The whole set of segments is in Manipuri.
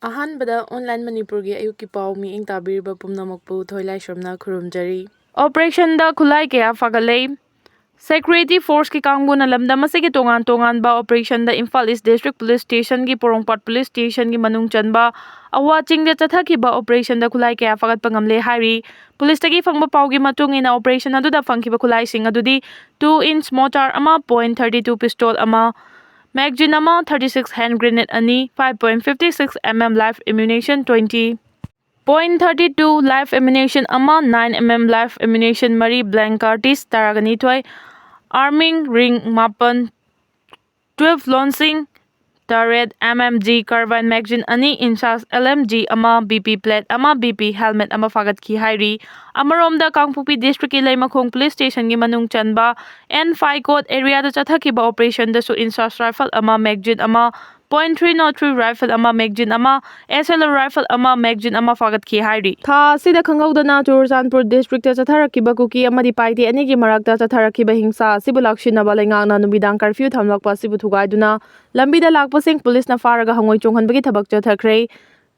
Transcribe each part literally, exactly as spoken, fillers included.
ꯑꯍꯥꯟꯕꯗ Online Manipurꯒꯤ ꯑꯌꯨꯛꯀꯤ ꯄꯥꯎ ꯃꯤꯠꯌꯦꯡ ꯇꯥꯕꯤꯔꯤꯕ ꯄꯨꯝꯅꯃꯛꯄꯨ ꯊꯣꯏꯂꯥꯏꯁ꯭ꯔꯝꯅ ꯈꯨꯔꯨꯝꯖꯔꯤ꯫ Operationꯗ ꯈꯨꯠꯂꯥꯏ ꯀꯌꯥ ꯐꯥꯒꯠꯂꯦ꯫ Security Forceꯀꯤ ꯀꯥꯡꯕꯨꯅ ꯂꯝꯗꯝ ꯑꯁꯤꯒꯤ ꯇꯣꯉꯥꯟ ꯇꯣꯉꯥꯟꯕ operationꯗ Imphal East District Police Stationꯒꯤ ꯄꯣꯔꯣꯝꯄꯥꯠ Police Stationꯒꯤ ꯃꯅꯨꯡ ꯆꯟꯕ ꯑꯋꯥ ꯆꯤꯡꯗ ꯆꯠꯊꯈꯤꯕ operationꯗ ꯈꯨꯠꯂꯥꯏ ꯀꯌꯥ ꯐꯥꯒꯠꯄ ꯉꯝꯂꯦ ꯍꯥꯏꯔꯤ꯫ Policeꯇꯒꯤ ꯐꯪꯕ ꯄꯥꯎꯒꯤ ꯃꯇꯨꯡ ꯏꯟꯅ, operation ꯑꯗꯨꯗ ꯐꯪꯈꯤꯕ ꯈꯨꯠꯂꯥꯏꯁꯤꯡ ꯑꯗꯨꯗꯤ two inch mortar ꯑꯃ, point thirty two pistol ꯑꯃ, magazine ꯑꯃ, thirty six hand grenade ꯑꯅꯤ, five point fifty six M M live ammunition twenty, point thirty two live ammunition ꯑꯃ, nine M M live ammunition ꯃꯔꯤ, blank cartridge ꯇꯔꯥꯒ ꯅꯤꯊꯣꯏ, arming ring ꯃꯥꯄꯟ, twelve launching turret, M M G carbine magazine ꯑꯅꯤ, INSAS L M G ꯑꯃ, B P plate ꯑꯃ, B P helmet ꯑꯃ ꯐꯥꯒꯠꯈꯤ ꯍꯥꯏꯔꯤ꯫ ꯑꯃꯔꯣꯝꯗ, ꯀꯥꯡꯄꯣꯛꯄꯤ Districtꯀꯤ ꯂꯩꯃꯈꯣꯡ Police Stationꯒꯤ ꯃꯅꯨꯡ ꯆꯟꯕ N five code areaꯗ ꯆꯠꯊꯈꯤꯕ operationꯗꯁꯨ INSAS rifle ꯑꯃ, magazine ꯑꯃ, point three zero three rifle ꯑꯃ, magazine ꯑꯃ, S L R rifle ꯑꯃ, magazine ꯑꯃ ꯐꯥꯒꯠꯈꯤ ꯍꯥꯏꯔꯤ꯫ ꯊꯥ ꯑꯁꯤꯗ ꯈꯪꯍꯧꯗꯅ ꯆꯨꯔꯆꯥꯟꯄꯨꯔ Districtꯇ ꯆꯠꯊꯔꯛꯈꯤꯕ ꯀꯨꯀꯤ ꯑꯃꯗꯤ ꯄꯥꯏꯇꯦ ꯑꯅꯤꯒꯤ ꯃꯔꯛꯇ ꯆꯠꯊꯔꯛꯈꯤꯕ ꯍꯤꯡꯁꯥ ꯑꯁꯤꯕꯨ ꯂꯥꯛꯁꯤꯟꯅꯕ ꯂꯩꯉꯥꯛꯅ ꯅꯨꯃꯤꯗꯥꯡ curfew ꯊꯝꯂꯛꯄ ꯑꯁꯤꯕꯨ ꯊꯨꯒꯥꯏꯗꯨꯅ ꯂꯝꯕꯤꯗ ꯂꯥꯛꯄꯁꯤꯡ policeꯅ ꯐꯥꯔꯒ ꯍꯉꯣꯏ ꯆꯣꯡꯍꯟꯕꯒꯤ ꯊꯕꯛ ꯆꯠꯊꯈ꯭ꯔꯦ꯫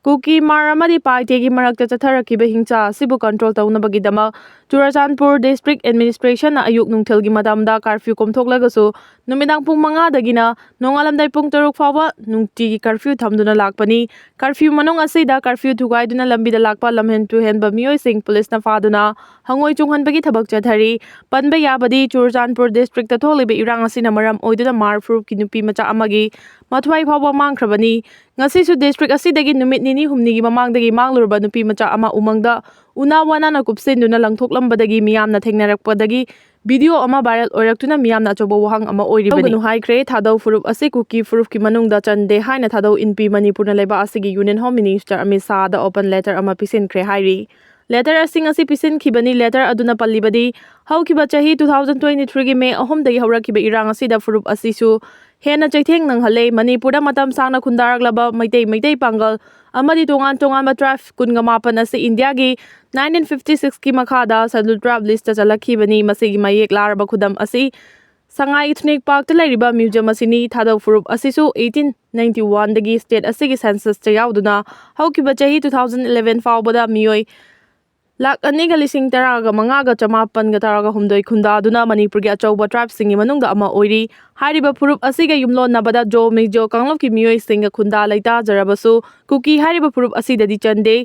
ꯀꯨꯀꯤ ꯃꯥꯔ ꯑꯃꯗꯤ ꯄꯥꯏꯇꯦꯒꯤ ꯃꯔꯛꯇ ꯆꯠꯊꯔꯛꯈꯤꯕ ꯍꯤꯡꯁꯥ ꯑꯁꯤꯕꯨ control ꯇꯧꯅꯕꯒꯤꯗꯃꯛ ꯆꯨꯔꯆꯥꯟꯄꯨꯔ District Administrationꯅ ꯑꯌꯨꯛ ꯅꯨꯡꯊꯤꯜꯒꯤ ꯃꯇꯝꯗ curfew ꯀꯣꯝꯊꯣꯛꯂꯒꯁꯨ ꯅꯨꯃꯤꯗꯥꯡ ꯄꯨꯡ ꯃꯉꯥꯗꯒꯤꯅ ꯅꯣꯡꯉꯥꯜꯂꯝꯗꯥꯏ ꯄꯨꯡ ꯇꯔꯨꯛ ꯐꯥꯎꯕ ꯅꯨꯡꯇꯤꯒꯤ curfew ꯊꯝꯗꯨꯅ ꯂꯥꯛꯄꯅꯤ꯫ Curfew ꯃꯅꯨꯡ ꯑꯁꯤꯗ curfew ꯊꯨꯒꯥꯏꯗꯨꯅ ꯂꯝꯕꯤꯗ ꯂꯥꯛꯄ ꯂꯝꯍꯦꯟ ꯇꯨꯍꯦꯟꯕ ꯃꯤꯑꯣꯏꯁꯤꯡ policeꯅ ꯐꯥꯗꯨꯅ ꯍꯉꯣꯏ ꯆꯣꯡꯍꯟꯕꯒꯤ ꯊꯕꯛ ꯆꯠꯊꯔꯤ꯫ ꯄꯟꯕ ꯌꯥꯕꯗꯤ, ꯆꯨꯔꯆꯥꯟꯄꯨꯔ Districtꯇ ꯊꯣꯛꯂꯤꯕ ꯏꯔꯥꯡ ꯑꯁꯤꯅ ꯃꯔꯝ ꯑꯣꯏꯗꯨꯅ ꯃꯥꯔ ꯐꯨꯔꯨꯞꯀꯤ ꯅꯨꯄꯤ ꯃꯆꯥ ꯑꯃꯒꯤ ꯃꯊ꯭ꯋꯥꯏ ꯐꯥꯎꯕ ꯃꯥꯡꯈ꯭ꯔꯕꯅꯤ꯫ ꯉꯁꯤꯁꯨ district ꯑꯁꯤꯗꯒꯤ ꯅꯨꯃꯤꯠ ꯅꯤꯅꯤ ꯍꯨꯝꯅꯤꯒꯤ ꯃꯃꯥꯡꯗꯒꯤ ꯃꯥꯡꯂꯨꯔꯕ ꯅꯨꯄꯤ ꯃꯆꯥ ꯑꯃ ꯎꯃꯪꯗ ꯎꯅꯥ ꯋꯥꯅꯥꯅ ꯀꯨꯞꯁꯤꯟꯗꯨꯅ ꯂꯪꯊꯣꯛꯂꯝꯕꯗꯒꯤ ꯃꯤꯌꯥꯝꯅ ꯊꯦꯡꯅꯔꯛꯄꯗꯒꯤ video ꯑꯃ viral ꯑꯣꯏꯔꯛꯇꯨꯅ ꯃꯤꯌꯥꯝꯅ ꯑꯆꯧꯕ ꯋꯥꯍꯪ ꯑꯃ ꯑꯣꯏꯔꯤꯕꯅꯤ꯫ ꯇꯧꯒꯅꯨ ꯍꯥꯏꯈ꯭ꯔꯦ꯫ ꯊꯥꯗꯧ ꯐꯨꯔꯨꯞ ꯑꯁꯤ ꯀꯨꯀꯤ ꯐꯨꯔꯨꯞꯀꯤ ꯃꯅꯨꯡꯗ ꯆꯟꯗꯦ ꯍꯥꯏꯅ ꯊꯥꯗꯧ ꯏꯟꯄꯤ ꯃꯅꯤꯄꯨꯔꯅ ꯂꯩꯕꯥꯛ ꯑꯁꯤꯒꯤ Union Home Minister Amit ꯁꯥꯍꯗ open letter ꯑꯃ ꯄꯤꯁꯤꯟꯈ꯭ꯔꯦ ꯍꯥꯏꯔꯤ꯫ Letter ꯑꯁꯤ ꯉꯁꯤ ꯄꯤꯁꯤꯟꯈꯤꯕꯅꯤ꯫ Letter ꯑꯗꯨꯅ ꯄꯜꯂꯤꯕꯗꯤ, ꯍꯧꯈꯤꯕ ꯆꯍꯤ two thousand twenty threeꯒꯤ May ꯑꯍꯨꯝꯗꯒꯤ ꯍꯧꯔꯛꯈꯤꯕ ꯏꯔꯥꯡ ꯑꯁꯤꯗ ꯐꯨꯔꯨꯞ ꯑꯁꯤꯁꯨ ꯍꯦꯟꯅ ꯆꯩꯊꯦꯡ ꯅꯪꯍꯜꯂꯦ꯫ ꯃꯅꯤꯄꯨꯔꯗ ꯃꯇꯝ ꯁꯥꯡꯅ ꯈꯨꯟꯗꯥꯔꯛꯂꯕ ꯃꯩꯇꯩ, ꯃꯩꯇꯩ ꯄꯥꯡꯒꯜ ꯑꯃꯗꯤ ꯇꯣꯉꯥꯟ ꯇꯣꯉꯥꯟꯕ tribe ꯀꯨꯟꯒ ꯃꯥꯄꯟ ꯑꯁꯤ ꯏꯟꯗꯤꯌꯥꯒꯤ nineteen fifty sixꯀꯤ ꯃꯈꯥꯗ Scheduled Tribe listꯇ ꯆꯜꯂꯛꯈꯤꯕꯅꯤ꯫ ꯃꯁꯤꯒꯤ ꯃꯌꯦꯛ ꯂꯥꯔꯕ ꯈꯨꯗꯝ ꯑꯁꯤ ꯁꯉꯥꯏ ꯏꯊꯅꯤꯛ ꯄꯥꯔꯛꯇ ꯂꯩꯔꯤꯕ ꯃ꯭ꯌꯨꯖꯤꯌꯝ ꯑꯁꯤꯅꯤ꯫ ꯊꯥꯗꯧ ꯐꯨꯔꯨꯞ ꯑꯁꯤꯁꯨ eighteen ninety one ꯗꯒꯤ ꯁ꯭ꯇꯦꯠ ꯑꯁꯤꯒꯤ ꯁꯦꯟꯁꯁꯇ ꯌꯥꯎꯗꯨꯅ ꯍꯧꯈꯤꯕ ꯆꯍꯤ two thousand eleven ꯐꯥꯎꯕꯗ ꯃꯤꯑꯣꯏ ꯂꯥꯈ ꯑꯅꯤꯒ ꯂꯤꯁꯤꯡ ꯇꯔꯥꯒ ꯃꯉꯥꯒ ꯆꯃꯥꯄꯟꯒ ꯇꯔꯥꯒ ꯍꯨꯝꯗꯣꯏ ꯈꯨꯟꯗꯥꯗꯨꯅ ꯃꯅꯤꯄꯨꯔꯒꯤ ꯑꯆꯧꯕ ꯇ꯭ꯔꯥꯏꯕꯁꯤꯡꯒꯤ ꯃꯅꯨꯡꯗ ꯑꯃ ꯑꯣꯏꯔꯤ꯫ ꯍꯥꯏꯔꯤꯕ ꯐꯨꯔꯨꯞ ꯑꯁꯤꯒ ꯌꯨꯝꯂꯣꯟꯅꯕꯗ ꯖꯣ ꯃꯤꯖꯣ ꯀꯥꯡꯂꯨꯞꯀꯤ ꯃꯤꯑꯣꯏꯁꯤꯡꯒ ꯈꯨꯟꯗꯥ ꯂꯩꯇꯥꯖꯔꯕꯁꯨ ꯀꯨꯀꯤ ꯍꯥꯏꯔꯤꯕ ꯐꯨꯔꯨꯞ ꯑꯁꯤꯗꯗꯤ ꯆꯟꯗꯦ꯫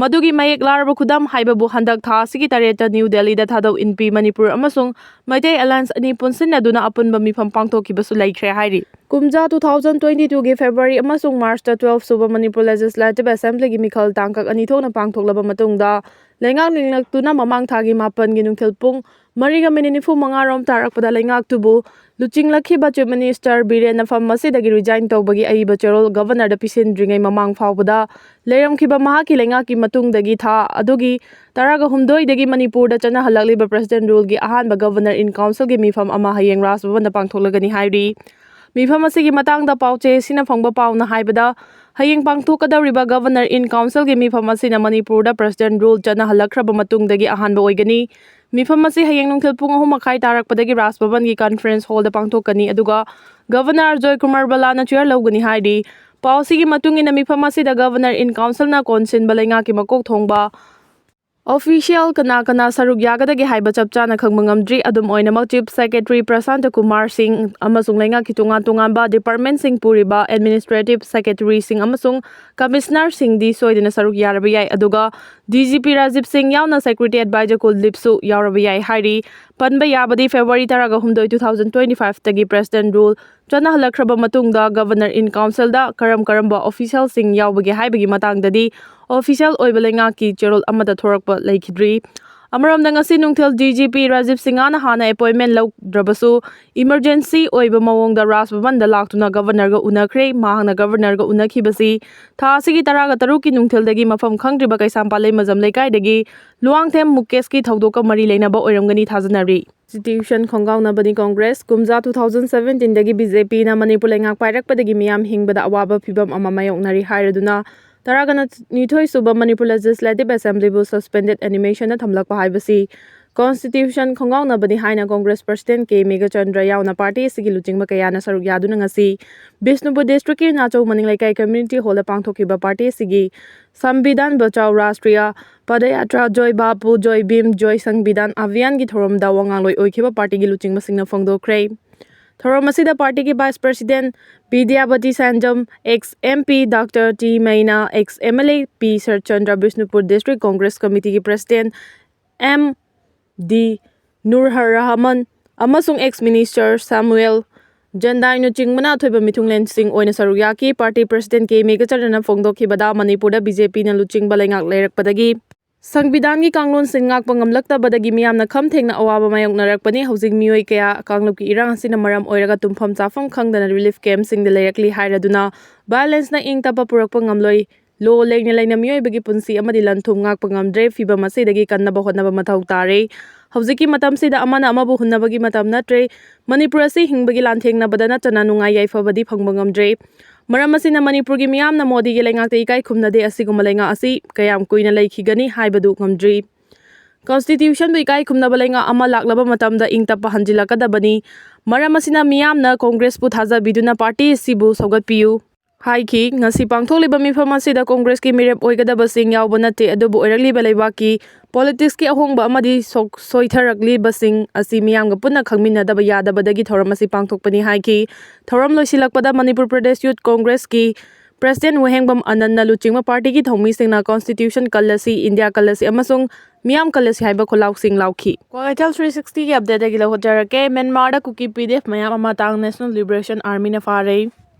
ꯃꯗꯨꯒꯤ ꯃꯌꯦꯛ ꯂꯥꯔꯕ ꯈꯨꯗꯝ ꯍꯥꯏꯕꯕꯨ ꯍꯟꯗꯛ ꯊꯥ ꯑꯁꯤꯒꯤ ꯇꯔꯦꯠꯇ ꯅ꯭ꯌꯨ ꯗꯦꯜꯂꯤꯗ ꯊꯥꯗꯧ ꯏꯟꯄꯤ ꯃꯅꯤꯄꯨꯔ ꯑꯃꯁꯨꯡ ꯃꯩꯇꯩ ꯑꯦꯂꯥꯌꯟꯁ ꯑꯅꯤ ꯄꯨꯟꯁꯤꯟꯅꯗꯨꯅ ꯑꯄꯨꯟꯕ ꯃꯤꯐꯝ ꯄꯥꯡꯊꯣꯛꯈꯤꯕꯁꯨ ꯂꯩꯈ꯭ꯔꯦ ꯍꯥꯏꯔꯤ꯫ ꯀꯨꯝꯖꯥ two thousand twenty two ꯒꯤ ꯐꯦꯕ꯭ꯔꯨꯋꯥꯔꯤ ꯑꯃꯁꯨꯡ ꯃꯥꯔꯆꯇ twelve ꯁꯨꯕ ꯃꯅꯤꯄꯨꯔ ꯂꯦꯖꯤꯁꯂꯦꯇꯤꯚ ꯑꯦꯁꯦꯝꯕ꯭ꯂꯤꯒꯤ ꯃꯤꯈꯜ ꯇꯥꯡꯀꯛ ꯑꯅꯤ ꯊꯣꯛꯅ ꯄꯥꯡꯊꯣꯛꯂꯕ ꯃꯇꯨꯡꯗ ꯂꯩꯉꯥꯛ ꯂꯤꯡꯂꯛꯇꯨꯅ ꯃꯃꯥꯡ ꯊꯥꯒꯤ ꯃꯥꯄꯟꯒꯤ ꯅꯨꯡꯊꯤꯜ ꯄꯨꯡ ꯃꯔꯤꯒ ꯃꯤꯅꯤꯠ ꯅꯤꯐꯨ ꯃꯉꯥ ꯔꯣꯝ ꯇꯥꯔꯛꯄꯗ ꯂꯩꯉꯥꯛꯇꯨꯕꯨ ꯂꯨꯆꯤꯡꯂꯛꯈꯤꯕ ꯆꯤꯐ ꯃꯤꯅꯤꯁꯇꯔ ꯕꯤꯔꯦꯟꯅ ꯐꯝ ꯑꯁꯤꯗꯒꯤ ꯔꯤꯖꯥꯏꯟ ꯇꯧꯕꯒꯤ ꯑꯏꯕ ꯆꯦꯔꯣꯜ ꯒꯚꯔꯅꯔꯗ ꯄꯤꯁꯤꯟꯗ꯭ꯔꯤꯉꯩ ꯃꯃꯥꯡ ꯐꯥꯎꯕꯗ ꯂꯩꯔꯝꯈꯤꯕ ꯃꯍꯥꯛꯀꯤ ꯂꯩꯉꯥꯛꯀꯤ ꯃꯇꯨꯡꯗꯒꯤ ꯊꯥ ꯑꯗꯨꯒꯤ ꯇꯔꯥꯒ ꯍꯨꯝꯗꯣꯏꯗꯒꯤ ꯃꯅꯤꯄꯨꯔꯗ ꯆꯠꯅꯍꯜꯂꯛꯂꯤꯕ ꯄ꯭ꯔꯁꯤꯗꯦꯟ ꯔꯨꯜꯒꯤ ꯑꯍꯥꯟꯕ ꯒꯚꯔꯅꯔ ꯏꯟ ꯀꯥꯎꯟꯁꯤꯜꯒꯤ ꯃꯤꯐꯝ ꯑꯃ ꯍꯌꯦꯡ ꯔꯥꯖ ꯚꯕꯟꯗ ꯄꯥꯡꯊꯣꯛꯂꯒꯅꯤ ꯍꯥꯏꯔꯤ꯫ ꯃꯤꯐꯝ ꯑꯁꯤꯒꯤ ꯃꯇꯥꯡꯗ ꯄꯥꯎꯆꯦ ꯑꯁꯤꯅ ꯐꯪꯕ ꯄꯥꯎꯅ ꯍꯥꯏꯕꯗ, ꯍꯌꯦꯡ ꯄꯥꯡꯊꯣꯛꯀꯗꯧꯔꯤꯕ ꯒꯚꯔꯅꯔ ꯏꯟ ꯀꯥꯎꯟꯁꯤꯜꯒꯤ ꯃꯤꯐꯝ ꯑꯁꯤꯅ ꯃꯅꯤꯄꯨꯔꯗ ꯄ꯭ꯔꯁꯤꯗꯦꯟ ꯔꯨꯜ ꯆꯠꯅꯍꯜꯂꯛꯈ꯭ꯔꯕ ꯃꯇꯨꯡꯗꯒꯤ ꯑꯍꯥꯟꯕ ꯑꯣꯏꯒꯅꯤ꯫ ꯃꯤꯐꯝ ꯑꯁꯤ ꯍꯌꯦꯡ ꯅꯨꯡꯊꯤꯜ ꯄꯨꯡ ꯑꯍꯨꯝ ꯃꯈꯥꯏ ꯇꯥꯔꯛꯄꯗꯒꯤ ꯔꯥꯖ ꯚꯕꯟꯒꯤ ꯀꯟꯐꯔꯦꯟꯁ ꯍꯣꯜꯗ ꯄꯥꯡꯊꯣꯛꯀꯅꯤ, ꯑꯗꯨꯒ ꯒꯚꯔꯅꯔ ꯑꯖꯣꯏ ꯀꯨꯃꯥꯔ ꯕꯂꯥꯅ ꯆꯤꯌꯔ ꯂꯧꯒꯅꯤ ꯍꯥꯏꯔꯤ꯫ ꯄꯥꯎ ꯑꯁꯤꯒꯤ ꯃꯇꯨꯡ ꯏꯟꯅ, ꯃꯤꯐꯝ ꯑꯁꯤꯗ ꯒꯚꯔꯅꯔ ꯏꯟ ꯀꯥꯎꯟꯁꯤꯜꯅ ꯀꯣꯟꯁꯤꯟꯕ ꯂꯩꯉꯥꯛꯀꯤ ꯃꯀꯣꯛ ꯊꯣꯡꯕ ꯑꯣꯐꯤꯁꯤꯌꯦꯜ ꯀꯅꯥ ꯀꯅꯥ ꯁꯔꯨꯛ ꯌꯥꯒꯗꯒꯦ ꯍꯥꯏꯕ ꯆꯞ ꯆꯥꯅ ꯈꯪꯕ ꯉꯝꯗ꯭ꯔꯤ꯫ ꯑꯗꯨꯝ ꯑꯣꯏꯅꯃꯛ, ꯆꯤꯐ ꯁꯦꯀ꯭ꯔꯦꯇꯔꯤ ꯄ꯭ꯔꯁꯥꯟꯇ ꯀꯨꯃꯥꯔ ꯁꯤꯡ ꯑꯃꯁꯨꯡ ꯂꯩꯉꯥꯛꯀꯤ ꯇꯣꯉꯥꯟ ꯇꯣꯉꯥꯟꯕ ꯗꯤꯄꯥꯔꯠꯃꯦꯟꯠꯁꯤꯡ ꯄꯨꯔꯤꯕ ꯑꯦꯗꯃꯤꯅꯤꯁꯇ꯭ꯔꯦꯇꯤꯚ ꯁꯦꯀ꯭ꯔꯦꯇꯔꯤꯁꯤꯡ ꯑꯃꯁꯨꯡ ꯀꯃꯤꯁꯅꯔꯁꯤꯡꯗꯤ ꯁꯣꯏꯗꯅ ꯁꯔꯨꯛ ꯌꯥꯔꯕ ꯌꯥꯏ, ꯑꯗꯨꯒ ꯗꯤ ꯖꯤ ꯄꯤ ꯔꯥꯖꯤꯕ ꯁꯤꯡ ꯌꯥꯎꯅ ꯁꯦꯀ꯭ꯌꯨꯔꯤꯇꯤ ꯑꯦꯗꯚꯥꯏꯖꯔ ꯀꯨꯜꯗꯤꯞꯁꯨ ꯌꯥꯎꯔꯕ ꯌꯥꯏ ꯍꯥꯏꯔꯤ꯫ ꯄꯟꯕ ꯌꯥꯕꯗꯤ, ꯐꯦꯕ꯭ꯔꯨꯋꯥꯔꯤ ꯇꯔꯥꯒ ꯍꯨꯝꯗꯣꯏ, two thousand twenty five ꯇꯒꯤ ꯄ꯭ꯔꯁꯤꯗꯦꯟ ꯔꯨꯜ ꯆꯠꯅꯍꯜꯂꯛꯈ꯭ꯔꯕ ꯃꯇꯨꯡꯗ ꯒꯚꯔꯅꯔ ꯏꯟ ꯀꯥꯎꯟꯁꯤꯜꯗ ꯀꯔꯝ ꯀꯔꯝꯕ ꯑꯣꯐꯤꯁꯤꯌꯦꯜꯁꯤꯡ ꯌꯥꯎꯕꯒꯦ ꯍꯥꯏꯕꯒꯤ ꯃꯇꯥꯡꯗꯗꯤ ꯑꯣꯐꯤꯁꯤꯌꯦꯜ ꯑꯣꯏꯕ ꯂꯩꯉꯥꯛꯀꯤ ꯆꯦꯔꯣꯜ ꯑꯃꯠꯇ ꯊꯣꯔꯛꯄ ꯂꯩꯈꯤꯗ꯭ꯔꯤ꯫ ꯑꯃꯔꯣꯝꯗ, ꯉꯁꯤ ꯅꯨꯡꯊꯤꯜ ꯗꯤ ꯖꯤ ꯄꯤ ꯔꯥꯖꯤꯕ ꯁꯤꯡꯍꯅ ꯍꯥꯟꯅ ꯑꯦꯄꯣꯏꯟꯃꯦꯟꯠ ꯂꯧꯗ꯭ꯔꯕꯁꯨ, ꯏꯃꯔꯖꯦꯟꯁꯤ ꯑꯣꯏꯕ ꯃꯑꯣꯡꯗ ꯔꯥꯖ ꯚꯕꯟꯗ ꯂꯥꯛꯇꯨꯅ ꯒꯚꯔꯅꯔꯒ ꯎꯅꯈ꯭ꯔꯦ꯫ ꯃꯍꯥꯛꯅ ꯒꯚꯔꯅꯔꯒ ꯎꯅꯈꯤꯕꯁꯤ ꯊꯥ ꯑꯁꯤꯒꯤ ꯇꯔꯥꯒ ꯇꯔꯨꯛꯀꯤ ꯅꯨꯡꯊꯤꯜꯗꯒꯤ ꯃꯐꯝ ꯈꯪꯗ꯭ꯔꯤꯕ ꯀꯩꯁꯥꯝꯄꯥꯠ ꯂꯩꯃꯖꯝ ꯂꯩꯀꯥꯏꯗꯒꯤ ꯂꯨꯋꯥꯡꯊꯦꯝ ꯃꯨꯀꯦꯁꯀꯤ ꯊꯧꯗꯣꯛꯀ ꯃꯔꯤ ꯂꯩꯅꯕ ꯑꯣꯏꯔꯝꯒꯅꯤ ꯊꯥꯖꯅꯔꯤ꯫ ꯀꯣꯟꯁꯇꯤꯇ꯭ꯌꯨꯁꯟ ꯈꯣꯡꯒꯥꯎꯅꯕꯅꯤ ꯀꯣꯡꯒ꯭ꯔꯦꯁ꯫ ꯀꯨꯝꯖꯥ two thousand seventeen ꯗꯒꯤ ꯕꯤ ꯖꯦ ꯄꯤꯅ ꯃꯅꯤꯄꯨꯔ ꯂꯩꯉꯥꯛ ꯄꯥꯏꯔꯛꯄꯗꯒꯤ ꯃꯤꯌꯥꯝ ꯍꯤꯡꯕꯗ ꯑꯋꯥꯕ ꯐꯤꯚꯝ ꯑꯃ ꯃꯥꯌꯣꯛꯅꯔꯤ ꯍꯥꯏꯔꯗꯨꯅ, ꯇꯔꯥꯒ ꯅꯤꯊꯣꯏ ꯁꯨꯕ ꯃꯅꯤꯄꯨꯔ ꯂꯦꯖꯤꯁꯂꯦꯇꯤꯚ ꯑꯦꯁꯦꯝꯕ꯭ꯂꯤꯕꯨ ꯁꯁꯄꯦꯟꯗꯦꯗ ꯑꯦꯅꯤꯃꯦꯁꯟꯗ ꯊꯝꯂꯛꯄ ꯍꯥꯏꯕꯁꯤ Constitution ꯈꯣꯡꯒꯥꯎꯅꯕꯅꯤ ꯍꯥꯏꯅ Congress President K ꯃꯦꯘꯆꯟꯗ꯭ꯔ ꯌꯥꯎꯅ party ꯑꯁꯤꯒꯤ ꯂꯨꯆꯤꯡꯕ ꯀꯌꯥꯅ ꯁꯔꯨꯛ ꯌꯥꯗꯨꯅ ꯉꯁꯤ ꯕꯤꯁꯅꯨꯄꯨꯔ district ꯀꯤ ꯅꯥꯆꯧ ꯃꯅꯤꯡ ꯂꯩꯀꯥꯏ community hall ꯗ ꯄꯥꯡꯊꯣꯛꯈꯤꯕ party ꯑꯁꯤꯒꯤ Samvidhan Bachao Rashtriya Padayatra Joy Bapu Joy Bhim Joy Samvidhan Abhiyan ꯒꯤ ꯊꯧꯔꯝꯗ ꯋꯥ ꯉꯥꯡꯂꯣꯏ ꯑꯣꯏꯈꯤꯕ party ꯒꯤ ꯂꯨꯆꯤꯡꯕꯁꯤꯡꯅ ꯐꯣꯡꯗꯣꯛꯈ꯭ꯔꯦ꯫ ꯊꯧꯔꯝ ꯑꯁꯤꯗ party ꯒꯤ Vice President Bidyabati Sanjam, ex M P Doctor T Meinya, ex M L A P Sharatchandra, Bishnupur District Congress Committee ꯒꯤ President M D Nur Rahman ꯑꯃꯁꯨꯡ ex Minister ꯁꯥꯃꯨꯑꯦꯜ ꯖꯟꯗꯥꯏꯅꯆꯤꯡꯕꯅ ꯑꯊꯣꯏꯕ ꯃꯤꯊꯨꯡꯂꯦꯟꯁꯤꯡ ꯑꯣꯏꯅ ꯁꯔꯨꯛ ꯌꯥꯈꯤ꯫ Party President ꯀꯦ ꯃꯦꯘꯆꯟꯗ꯭ꯔꯅ ꯐꯣꯡꯗꯣꯛꯈꯤꯕꯗ, ꯃꯅꯤꯄꯨꯔꯗ ꯕꯤ ꯖꯦ ꯄꯤꯅ ꯂꯨꯆꯤꯡꯕ ꯂꯩꯉꯥꯛ ꯂꯩꯔꯛꯄꯗꯒꯤ ꯁꯪꯕꯤꯙꯥꯟꯒꯤ ꯀꯥꯡꯂꯣꯟꯁꯤꯡ ꯉꯥꯛꯄ ꯉꯝꯂꯛꯇꯕꯗꯒꯤ ꯃꯤꯌꯥꯝꯅ ꯈꯝ ꯊꯦꯡꯅ ꯑꯋꯥꯕ ꯃꯥꯌꯣꯛꯅꯔꯛꯄꯅꯤ꯫ ꯍꯧꯖꯤꯛ ꯃꯤꯑꯣꯏ ꯀꯌꯥ ꯀꯥꯡꯂꯨꯞꯀꯤ ꯏꯔꯥꯡ ꯑꯁꯤꯅ ꯃꯔꯝ ꯑꯣꯏꯔꯒ ꯇꯨꯝꯐꯝ ꯆꯥꯐꯝ ꯈꯪꯗꯅ relief camp ꯁꯤꯡꯗ ꯂꯩꯔꯛꯂꯤ ꯍꯥꯏꯔꯗꯨꯅ violence ꯅ ꯏꯪ ꯇꯞꯄ ꯄꯨꯔꯛꯄ ꯉꯝꯂꯣꯏ꯫ ꯂꯣ ꯂꯩꯅ ꯂꯩꯅ ꯃꯤꯑꯣꯏꯕꯒꯤ ꯄꯨꯟꯁꯤ ꯑꯃꯗꯤ ꯂꯟ ꯊꯨꯝ ꯉꯥꯛꯄ ꯉꯝꯗ꯭ꯔꯦ꯫ ꯐꯤꯚꯝ ꯑꯁꯤꯗꯒꯤ ꯀꯟꯅꯕ ꯍꯣꯠꯅꯕ ꯃꯊꯧ ꯇꯥꯔꯦ꯫ ꯍꯧꯖꯤꯛꯀꯤ ꯃꯇꯝꯁꯤꯗ ꯑꯃꯅ ꯑꯃꯕꯨ ꯍꯨꯟꯅꯕꯒꯤ ꯃꯇꯝ ꯅꯠꯇ꯭ꯔꯦ꯫ ꯃꯅꯤꯄꯨꯔ ꯑꯁꯤ ꯍꯤꯡꯕꯒꯤ ꯂꯥꯟꯊꯦꯡꯅꯕꯗ ꯅꯠꯇꯅ ꯅꯨꯡꯉꯥꯏ ꯌꯥꯏꯐꯕꯗꯤ ꯐꯪꯕ ꯉꯝꯗ꯭ꯔꯦ꯫ ꯃꯔꯝ ꯑꯁꯤꯅ ꯃꯅꯤꯄꯨꯔꯒꯤ ꯃꯤꯌꯥꯝꯅ ꯃꯣꯗꯤꯒꯤ ꯂꯩꯉꯥꯛꯇ ꯏꯀꯥꯏ ꯈꯨꯝꯅꯗꯦ꯫ ꯑꯁꯤꯒꯨꯝꯕ ꯂꯩꯉꯥꯛ ꯑꯁꯤ ꯀꯌꯥꯝ ꯀꯨꯏꯅ ꯂꯩꯈꯤꯒꯅꯤ ꯍꯥꯏꯕꯗꯨ ꯉꯝꯗ꯭ꯔꯤ꯫ Constitution ꯕꯨ ꯏꯀꯥꯏ ꯈꯨꯝꯅꯕ ꯂꯩꯉꯥꯛ ꯑꯃ ꯂꯥꯛꯂꯕ ꯃꯇꯝꯗ ꯏꯪ ꯇꯞꯄ ꯍꯟꯖꯤꯜꯂꯛꯀꯗꯕꯅꯤ꯫ ꯃꯔꯝ ꯑꯁꯤꯅ ꯃꯤꯌꯥꯝꯅ Congress ꯄꯨ ꯊꯥꯖꯕꯤꯗꯨꯅ party ꯑꯁꯤꯕꯨ ꯁꯧꯒꯠꯄꯤꯌꯨ ꯍꯥꯏꯈꯤ꯫ ꯉꯁꯤ ꯄꯥꯡꯊꯣꯛꯂꯤꯕ ꯃꯤꯐꯝ ꯑꯁꯤꯗ Congress ꯀꯤ ꯃꯤꯔꯦꯞ ꯑꯣꯏꯒꯗꯕꯁꯤꯡ ꯌꯥꯎꯕ ꯅꯠꯇꯦ, ꯑꯗꯨꯕꯨ ꯑꯣꯏꯔꯛꯂꯤꯕ ꯂꯩꯕꯥꯛꯀꯤ politics ꯀꯤ ꯑꯍꯣꯡꯕ ꯑꯃꯗꯤ ꯁꯣꯛ-, ꯁꯣꯏꯊꯔꯛꯂꯤꯕꯁꯤꯡ ꯑꯁꯤ ꯃꯤꯌꯥꯝꯒ ꯄꯨꯟꯅ ꯈꯪꯃꯤꯟꯅꯗꯕ ꯌꯥꯗꯕꯗꯒꯤ ꯊꯧꯔꯝ ꯑꯁꯤ ꯄꯥꯡꯊꯣꯛꯄꯅꯤ ꯍꯥꯏꯈꯤ꯫ ꯊꯧꯔꯝ ꯂꯣꯏꯁꯤꯜꯂꯛꯄꯗ Manipur Pradesh Youth Congress ꯀꯤ President ꯋꯥꯍꯦꯡꯕꯝ ꯑꯅꯟꯅ ꯂꯨꯆꯤꯡꯕ party ꯒꯤ ꯊꯧꯃꯤꯁꯤꯡꯅ Constitution ꯀꯜꯂꯁꯤ, India ꯀꯜꯂꯁꯤ ꯑꯃꯁꯨꯡ ꯃꯤꯌꯥꯝ ꯀꯜꯂꯁꯤ ꯍꯥꯏꯕ ꯈꯣꯜꯂꯥꯎꯁꯤꯡ ꯂꯥꯎꯈꯤ꯫ ꯀ꯭ꯋꯥꯀꯩꯊꯦꯜ three sixty ꯒꯤ update ꯇꯒꯤ ꯂꯧꯈꯠꯆꯔꯛꯀꯦ꯫ ꯃ꯭ꯌꯥꯟꯃꯥꯔꯗ ꯀꯨꯀꯤ P D F ꯃꯌꯥꯝ ꯑꯃ ꯇꯥꯡ National Liberation Army ꯅ ꯐꯥꯔꯦ꯫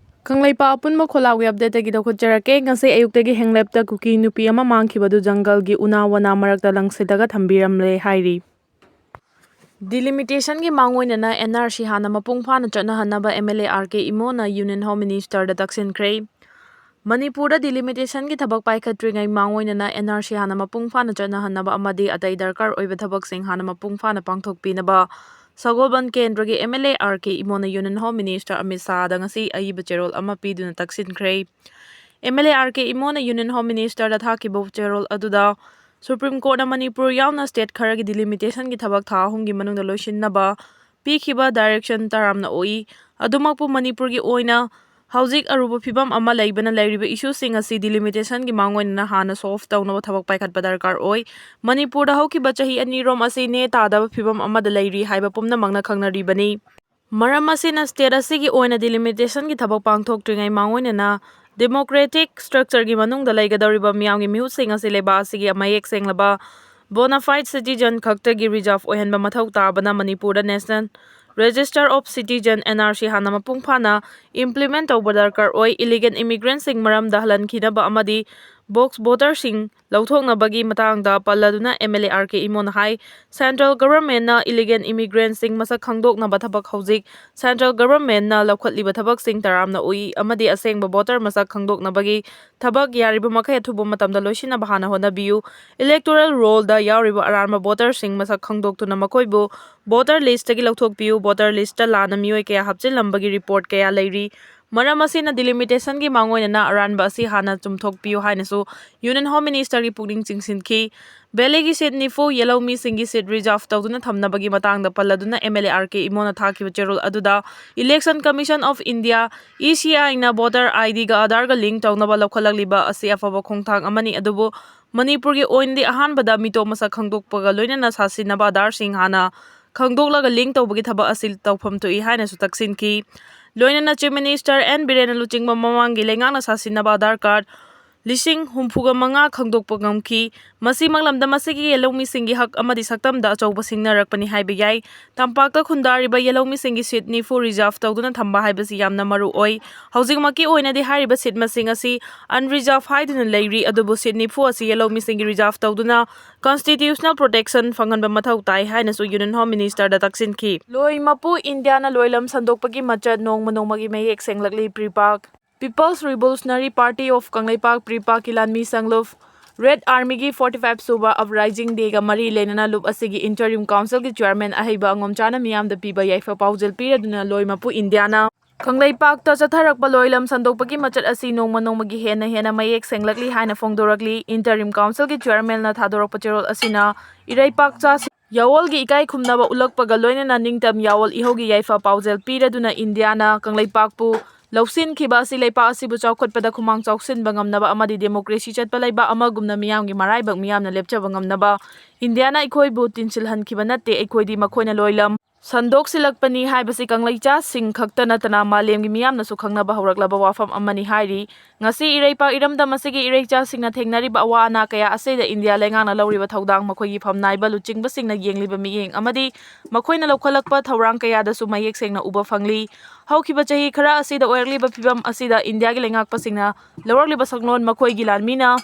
ꯀꯪꯂꯩꯄꯥꯛ ꯑꯄꯨꯟꯕ ꯈꯣꯜꯂꯥꯎꯒꯤ update ꯇꯒꯤ ꯂꯧꯈꯠꯆꯔꯛꯀꯦ꯫ ꯉꯁꯤ ꯑꯌꯨꯛꯇꯒꯤ ꯍꯦꯡꯂꯦꯞꯇ ꯀꯨꯀꯤ ꯅꯨꯄꯤ ꯑꯃ ꯃꯥꯡꯈꯤꯕꯗꯨ ꯖꯪꯒꯜꯒꯤ ꯎꯅꯥ ꯋꯥꯅꯥ ꯃꯔꯛꯇ ꯂꯪꯁꯤꯜꯂꯒ ꯊꯝꯕꯤꯔꯝꯂꯦ ꯍꯥꯏꯔꯤ꯫ Delimitation ꯒꯤ ꯃꯥꯡꯑꯣꯏꯅꯅ N R C ꯍꯥꯟꯅ ꯃꯄꯨꯡ ꯐꯥꯅ ꯆꯠꯅꯍꯟꯅꯕ M L A R K ꯏꯃꯣꯅ Union Home Minister ꯗ ꯇꯛꯁꯤꯟꯈ꯭ꯔꯦ꯫ ꯃꯅꯤꯄꯨꯔꯗ delimitation ꯒꯤ ꯊꯕꯛ ꯄꯥꯏꯈꯠꯇ꯭ꯔꯤꯉꯩ ꯃꯥꯡꯑꯣꯏꯅꯅ N R C ꯍꯥꯟꯅ ꯃꯄꯨꯡ ꯐꯥꯅ ꯆꯠꯅꯍꯟꯅꯕ ꯑꯃꯗꯤ ꯑꯇꯩ ꯗꯔꯀꯥꯔ ꯑꯣꯏꯕ ꯊꯕꯛꯁꯤꯡ ꯍꯥꯟꯅ ꯃꯄꯨꯡ ꯐꯥꯅ ꯄꯥꯡꯊꯣꯛꯄꯤꯅꯕ ꯁꯒꯣꯜꯕꯟ ꯀꯦꯟꯗ꯭ꯔꯒꯤ M L A R K ꯏꯃꯣꯅ Union Home Minister Amit ꯁꯥꯍꯗ ꯉꯁꯤ ꯑꯏꯕ ꯆꯦꯔꯣꯜ ꯑꯃ ꯄꯤꯗꯨꯅ ꯇꯛꯁꯤꯟꯈ꯭ꯔꯦ꯫ M L A R K ꯏꯃꯣꯅ Union Home Minister ꯗ ꯊꯥꯈꯤꯕ ꯆꯦꯔꯣꯜ ꯑꯗꯨꯗ Supreme Courtꯅ ꯃꯅꯤꯄꯨꯔ ꯌꯥꯎꯅ state ꯈꯔꯒꯤ delimitationꯒꯤ ꯊꯕꯛ ꯊꯥ ꯑꯍꯨꯝꯒꯤ ꯃꯅꯨꯡꯗ ꯂꯣꯏꯁꯤꯟꯅꯕ ꯄꯤꯈꯤꯕ direction ꯇꯔꯥꯝꯅ ꯑꯣꯛꯏ꯫ ꯑꯗꯨꯃꯛꯄꯨ ꯃꯅꯤꯄꯨꯔꯒꯤ ꯑꯣꯏꯅ ꯍꯧꯖꯤꯛ ꯑꯔꯨꯕ ꯐꯤꯕꯝ ꯑꯃ ꯂꯩꯕꯅ ꯂꯩꯔꯤꯕ issueꯁꯤꯡ ꯑꯁꯤ delimitationꯒꯤ ꯃꯥꯡꯑꯣꯏꯅꯅ ꯍꯥꯟꯅ solve ꯇꯧꯅꯕ ꯊꯕꯛ ꯄꯥꯏꯈꯠꯄ ꯗꯔꯀꯥꯔ ꯑꯣꯏ꯫ ꯃꯅꯤꯄꯨꯔꯗ ꯍꯧꯈꯤꯕ ꯆꯍꯤ ꯑꯅꯤꯔꯣꯝ ꯑꯁꯤ ꯅꯦ ꯇꯥꯗꯕ ꯐꯤꯕꯝ ꯑꯃꯗ ꯂꯩꯔꯤ ꯍꯥꯏꯕ ꯄꯨꯝꯅꯃꯛꯅ ꯈꯪꯅꯔꯤꯕꯅꯤ꯫ ꯃꯔꯝ ꯑꯁꯤꯅ state ꯑꯁꯤꯒꯤ ꯑꯣꯏꯅ delimitationꯒꯤ ꯊꯕꯛ ꯄꯥꯡꯊꯣꯛꯇ꯭ꯔꯤꯉꯩ ꯃꯥꯡꯑꯣꯏꯅꯅ democratic structureꯒꯤ ꯃꯅꯨꯡꯗ ꯂꯩꯒꯗꯧꯔꯤꯕ ꯃꯤꯌꯥꯝꯒꯤ ꯃꯤꯍꯨꯠꯁꯤꯡ ꯑꯁꯤ ꯂꯩꯕꯥꯛ ꯑꯁꯤꯒꯤ ꯃꯌꯦꯛ ꯁꯦꯡꯂꯕ bona fide citizen ꯈꯛꯇꯒꯤ reserve ꯑꯣꯏꯍꯟꯕ ꯃꯊꯧ ꯇꯥꯕꯅ ꯃꯅꯤꯄꯨꯔꯗ National Register of Citizen, N R C, ꯍꯥꯟꯅ ꯃꯄꯨꯡ ꯐꯥꯅ implement ꯇꯧꯕ ꯗꯔꯀꯥꯔ ꯑꯣꯏ꯫ Illegal immigrantꯁꯤꯡ ꯃꯔꯝꯗ ꯍꯜꯍꯟꯈꯤꯅꯕ ꯑꯃꯗꯤ box voterꯁꯤꯡ ꯂꯧꯊꯣꯛꯅꯕꯒꯤ ꯃꯇꯥꯡꯗ ꯄꯜꯂꯗꯨꯅ M L A R K ꯏꯃꯣꯅ high, central governmentꯅ illegal immigrantꯁꯤꯡ ꯃꯁꯛ ꯈꯪꯗꯣꯛꯅꯕ ꯊꯕꯛ ꯍꯧꯖꯤꯛ central governmentꯅ ꯂꯧꯈꯠꯂꯤꯕ ꯊꯕꯛꯁꯤꯡ ꯇꯔꯥꯝꯅ ꯎꯏ ꯑꯃꯗꯤ ꯑꯁꯦꯡꯕ voter ꯃꯁꯛ ꯈꯪꯗꯣꯛꯅꯕꯒꯤ ꯊꯕꯛ ꯌꯥꯔꯤꯕ ꯃꯈꯩ ꯑꯊꯨꯕ ꯃꯇꯝꯗ ꯂꯣꯏꯁꯤꯟꯅꯕ ꯍꯥꯟꯅ ꯍꯣꯠꯅꯕꯤꯌꯨ꯫ Electoral rollꯗ ꯌꯥꯎꯔꯤꯕ ꯑꯔꯥꯟꯕ voterꯁꯤꯡ ꯃꯁꯛ ꯈꯪꯗꯣꯛꯇꯨꯅ ꯃꯈꯣꯏꯕꯨ voter listꯇꯒꯤ ꯂꯧꯊꯣꯛꯄꯤꯌꯨ꯫ Voter listꯇ ꯂꯥꯟꯅ ꯃꯤꯑꯣꯏ ꯀꯌꯥ ꯍꯥꯞꯆꯤꯜꯂꯝꯕꯒꯤ report ꯀꯌꯥ ꯂꯩꯔꯤ꯫ ꯃꯔꯝ ꯑꯁꯤꯅ delimitationꯒꯤ ꯃꯥꯡꯑꯣꯏꯅꯅ ꯑꯔꯥꯟꯕ ꯑꯁꯤ ꯍꯥꯟꯅ ꯆꯨꯝꯊꯣꯛꯄꯤꯌꯨ ꯍꯥꯏꯅꯁꯨ Union Home Ministerꯒꯤ ꯄꯨꯛꯅꯤꯡ ꯆꯤꯡꯁꯤꯟꯈꯤ꯫ Valleyꯒꯤ seat ꯅꯤꯐꯨ ꯌꯦꯜꯍꯧꯃꯤꯁꯤꯡꯒꯤ seat reserve ꯇꯧꯗꯨꯅ ꯊꯝꯅꯕꯒꯤ ꯃꯇꯥꯡꯗ ꯄꯜꯂꯗꯨꯅ M L A R K ꯏꯃꯣꯅ ꯊꯥꯈꯤꯕ ꯆꯦꯔꯣꯜ ꯑꯗꯨꯗ Election Commission of India, E C Iꯅ voter IDꯒ Aadhaarꯒ link ꯇꯧꯅꯕ ꯂꯧꯈꯠꯂꯛꯂꯤꯕ ꯑꯁꯤ ꯑꯐꯕ ꯈꯣꯡꯊꯥꯡ ꯑꯃꯅꯤ, ꯑꯗꯨꯕꯨ ꯃꯅꯤꯄꯨꯔꯒꯤ ꯑꯣꯏꯅꯗꯤ ꯑꯍꯥꯟꯕꯗ ꯃꯤꯇꯣꯞ ꯃꯁꯛ ꯈꯪꯗꯣꯛꯄꯒ ꯂꯣꯏꯅꯅ ꯁꯥꯁꯤꯟꯅꯕ Aadhaarꯁꯤꯡ ꯍꯥꯟꯅ ꯈꯪꯗꯣꯛꯂꯒ link ꯇꯧꯕꯒꯤ ꯊꯕꯛ ꯑꯁꯤ ꯇꯧꯐꯝ ꯊꯣꯛꯏ ꯍꯥꯏꯅꯁꯨ ꯇꯛꯁꯤꯟꯈꯤ꯫ ꯂꯣꯏꯅꯅ Chief Minister N ꯕꯤꯔꯦꯟꯅ ꯂꯨꯆꯤꯡꯕ ꯃꯃꯥꯡꯒꯤ ꯂꯩꯉꯥꯛꯅ ꯁꯥꯁꯤꯟꯅꯕ Aadhaar card ꯂꯤꯁꯤꯡ ꯍꯨꯝꯐꯨꯒ ꯃꯉꯥ ꯈꯪꯗꯣꯛꯄ ꯉꯝꯈꯤ꯫ ꯃꯁꯤꯃꯛ ꯂꯝꯗꯝ ꯑꯁꯤꯒꯤ ꯌꯦꯜꯍꯧꯃꯤꯁꯤꯡꯒꯤ ꯍꯛ ꯑꯃꯗꯤ ꯁꯛꯇꯝꯗ ꯑꯆꯧꯕ ꯁꯤꯡꯅꯔꯛꯄꯅꯤ ꯍꯥꯏꯕ ꯌꯥꯏ꯫ ꯇꯝꯄꯥꯛꯇ ꯈꯨꯟꯗꯥꯔꯤꯕ ꯌꯦꯜꯍꯧꯃꯤꯁꯤꯡꯒꯤ seat ꯅꯤꯐꯨ reserve ꯇꯧꯗꯨꯅ ꯊꯝꯕ ꯍꯥꯏꯕꯁꯤ ꯌꯥꯝꯅ ꯃꯔꯨ ꯑꯣꯏ꯫ ꯍꯧꯖꯤꯛꯃꯛꯀꯤ ꯑꯣꯏꯅꯗꯤ ꯍꯥꯏꯔꯤꯕ seat ꯃꯁꯤꯡ ꯑꯁꯤ unreserve ꯍꯥꯏꯗꯨꯅ ꯂꯩꯔꯤ, ꯑꯗꯨꯕꯨ seat ꯅꯤꯐꯨ ꯑꯁꯤ ꯌꯦꯜꯍꯧꯃꯤꯁꯤꯡꯒꯤ reserve ꯇꯧꯗꯨꯅ constitutional protection ꯐꯪꯍꯟꯕ ꯃꯊꯧ ꯇꯥꯏ ꯍꯥꯏꯅꯁꯨ Union Home Ministerꯗ ꯇꯛꯁꯤꯟꯈꯤ꯫ ꯂꯣꯏ ꯃꯄꯨ ꯏꯟꯗꯤꯌꯥꯅ ꯂꯣꯏꯂꯝ ꯁꯟꯗꯣꯛꯄꯒꯤ ꯃꯆꯠ ꯅꯣꯡꯃ ꯅꯣꯡꯃꯒꯤ ꯃꯌꯦꯛ ꯁꯦꯡꯂꯛꯂꯤ꯫ ꯄ꯭ꯔꯤꯄꯥꯛ People's Revolutionary Party of Kangleipak, ꯄ꯭ꯔꯤꯄꯥꯛꯀꯤ ꯂꯥꯟꯃꯤ ꯁꯪꯂꯨꯞ Red Armyꯒꯤ forty five ꯁꯨꯕ Uprising Dayꯒ ꯃꯔꯤ ꯂꯩꯅꯅ ꯂꯨꯞ ꯑꯁꯤꯒꯤ Interim Councilꯒꯤ Chairman ꯑꯍꯩꯕ ꯑꯉꯣꯝꯆꯥꯅ ꯃꯤꯌꯥꯝꯗ ꯄꯤꯕ ꯌꯥꯏꯐ ꯄꯥꯎꯖꯦꯜ ꯄꯤꯔꯗꯨꯅ ꯂꯣꯏ ꯃꯄꯨ ꯏꯟꯗꯤꯌꯥꯅ ꯀꯪꯂꯩꯄꯥꯛꯇ ꯆꯠꯊꯔꯛꯄ ꯂꯣꯏꯂꯝ ꯁꯟꯗꯣꯛꯄꯒꯤ ꯃꯆꯠ ꯑꯁꯤ ꯅꯣꯡꯃ ꯅꯣꯡꯃꯒꯤ ꯍꯦꯟꯅ ꯍꯦꯟꯅ ꯃꯌꯦꯛ ꯁꯦꯡꯂꯛꯂꯤ ꯍꯥꯏꯅ ꯐꯣꯡꯗꯣꯔꯛꯂꯤ꯫ Interim Councilꯒꯤ Chairmanꯅ ꯊꯥꯗꯣꯔꯛꯄ ꯆꯦꯔꯣꯜ ꯑꯁꯤꯅ ꯏꯔꯩꯄꯥꯛ ꯆꯥꯁꯤꯡ ꯌꯥꯋꯣꯜꯒꯤ ꯏꯀꯥꯏ ꯈꯨꯝꯅꯕ ꯎꯠꯂꯛꯄꯒ ꯂꯣꯏꯅꯅ ꯅꯤꯡꯇꯝ ꯌꯥꯋꯣꯜ ꯏꯍꯧꯒꯤ ꯌꯥꯏꯐ ꯄꯥꯎꯖꯦꯜ ꯄꯤꯔꯗꯨꯅ ꯏꯟꯗꯤꯌꯥꯅ ꯀꯪꯂꯩꯄꯥꯛꯄꯨ ꯂꯧꯁꯤꯟꯈꯤꯕ ꯑꯁꯤ ꯂꯩꯄꯥꯛ ꯑꯁꯤꯕꯨ ꯆꯥꯎꯈꯠꯄꯗ ꯈꯨꯃꯥꯡ ꯆꯥꯎꯁꯤꯟꯕ ꯉꯝꯅꯕ ꯑꯃꯗꯤ democracy ꯆꯠꯄ ꯂꯩꯕꯥꯛ ꯑꯃꯒꯨꯝꯅ ꯃꯤꯌꯥꯝꯒꯤ ꯃꯔꯥꯏꯕꯛ ꯃꯤꯌꯥꯝꯅ ꯂꯦꯞꯆꯕ ꯉꯝꯅꯕ ꯏꯟꯗꯤꯌꯥꯅ ꯑꯩꯈꯣꯏꯕꯨ ꯇꯤꯟꯁꯤꯜꯍꯟꯈꯤꯕ ꯅꯠꯇꯦ, ꯑꯩꯈꯣꯏꯗꯤ ꯃꯈꯣꯏꯅ ꯂꯣꯏꯂꯝ ꯁꯟꯗꯣꯛꯁꯤꯜꯂꯛꯄꯅꯤ ꯍꯥꯏꯕꯁꯤ ꯀꯪꯂꯩꯆꯥꯁꯤꯡ ꯈꯛꯇ ꯅꯠꯇꯅ ꯃꯥꯂꯦꯝꯒꯤ ꯃꯤꯌꯥꯝꯅꯁꯨ ꯈꯪꯅꯕ ꯍꯧꯔꯛꯂꯕ ꯋꯥꯐꯝ ꯑꯃꯅꯤ ꯍꯥꯏꯔꯤ꯫ ꯉꯁꯤ ꯏꯔꯩꯄꯥꯛ ꯏꯔꯝꯗꯝ ꯑꯁꯤꯒꯤ ꯏꯔꯩꯆꯥꯁꯤꯡꯅ ꯊꯦꯡꯅꯔꯤꯕ ꯑꯋꯥ ꯑꯅꯥ ꯀꯌꯥ ꯑꯁꯤꯗ ꯏꯟꯗꯤꯌꯥ ꯂꯩꯉꯥꯛꯅ ꯂꯧꯔꯤꯕ ꯊꯧꯗꯥꯡ, ꯃꯈꯣꯏꯒꯤ ꯐꯝꯅꯥꯏꯕ ꯂꯨꯆꯤꯡꯕꯁꯤꯡꯅ ꯌꯦꯡꯂꯤꯕ ꯃꯤꯠꯌꯦꯡ ꯑꯃꯗꯤ ꯃꯈꯣꯏꯅ ꯂꯧꯈꯠꯂꯛꯄ ꯊꯧꯔꯥꯡ ꯀꯌꯥꯗꯁꯨ ꯃꯌꯦꯛ ꯁꯦꯡꯅ ꯎꯕ ꯐꯪꯂꯤ꯫ ꯍꯧꯈꯤꯕ ꯆꯍꯤ ꯈꯔ ꯑꯁꯤꯗ ꯑꯣꯏꯔꯛꯂꯤꯕ ꯐꯤꯕꯝ ꯑꯁꯤꯗ ꯏꯟꯗꯤꯌꯥꯒꯤ ꯂꯩꯉꯥꯛꯄꯁꯤꯡꯅ ꯂꯧꯔꯛꯂꯤꯕ ꯁꯛꯂꯣꯟ, ꯃꯈꯣꯏꯒꯤ ꯂꯥꯟꯃꯤꯅ